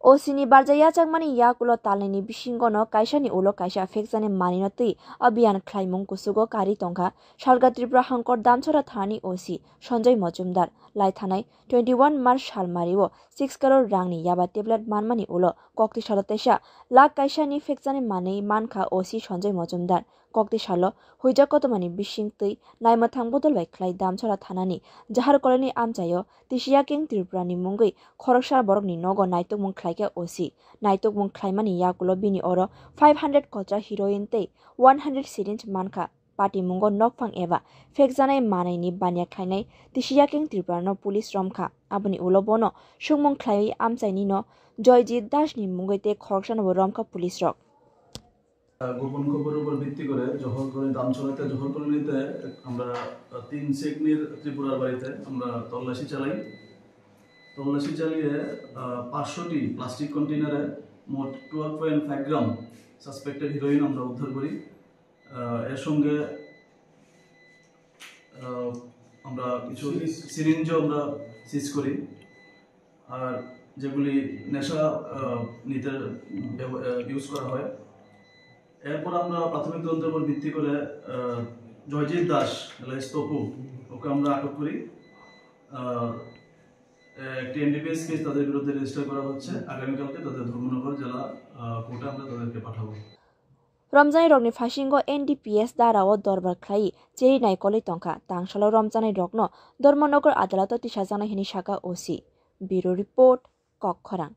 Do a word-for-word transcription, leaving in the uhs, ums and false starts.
O C ni barja yachakmani yakulo talnini bisingono kaisani ulo kaisa phekjani manwino twi abhiyan khlaimung kusugo kari tongkha Salka Tripura Hangkor Damchara thanani O C Sanjoy Mojumdar. Lai thanai twenty one March salmario six crore rangni yaba tablet manmani ulo kokti salo teisa lakh kaisani phekjani manwi mankha O C Sanjoy Mojumdar. Kokti salo huijak kotomani bising twi naimwthang bodol bai khlai Damchara thanani Jahar Koloni amchaio Tisiya King Tripurani mungwi khoroksa borokni nogo naitukmung khlaikha O C. Naitukmung khlaimani yakulo bini oro five hundred kocha heroin tei one hundred syringe mankha. Patimungo nokphang eba phekjanai manwini baniya khlainai Tisiya King Tripurano police romkha. Aboni ulo bono sukmung khlaiwi amchainino Joyjit Dasni mungwi tei khoroksanobo romkha police rok. আহ, গোপন খবরের উপর ভিত্তি করে জহর কলোনি, দামচড়াতে জহর কলোনিতে আমরা, আহ, তিন চেকনির ত্রিপুরার বাড়িতে আমরা তল্লাশি চালাই। তল্লাশি চালিয়ে, আহ, পাঁচশোটি প্লাস্টিক কন্টেইনারে মোট twelve point five gram suspected heroine আমরা উদ্ধার করি। আহ, এর সঙ্গে, আহ, আমরা কিছু সিরিঞ্জ। সিরিঞ্জও আমরা সিজ করি। আর যেগুলি নেশা, আহ, নিতে ব্যব-, আহ, ইউজ করা হয়। এরপর আমরা প্রাথমিক তদন্তের উপর ভিত্তি করে, আহ, জয়জিৎ দাস, এলিয়াস তপু, ওকে আমরা আটক করি। আহ, একটি এনডিপিএস কেস তাদের বিরুদ্ধে রেজিস্টার করা হচ্ছে। আগামীকালকে তাদের ধর্মনগর জেলা, আহ, কোর্টে আমরা তাদেরকে পাঠাবো। Romjanai rokni phasingo N D P S dara o dorbar khlai cheri nai kolwi tongkha. Tangsalo romjanai rokno Dharmanagar adalato tisajaknai hwnwi saka O C. Bureau Report, Kokkhorang.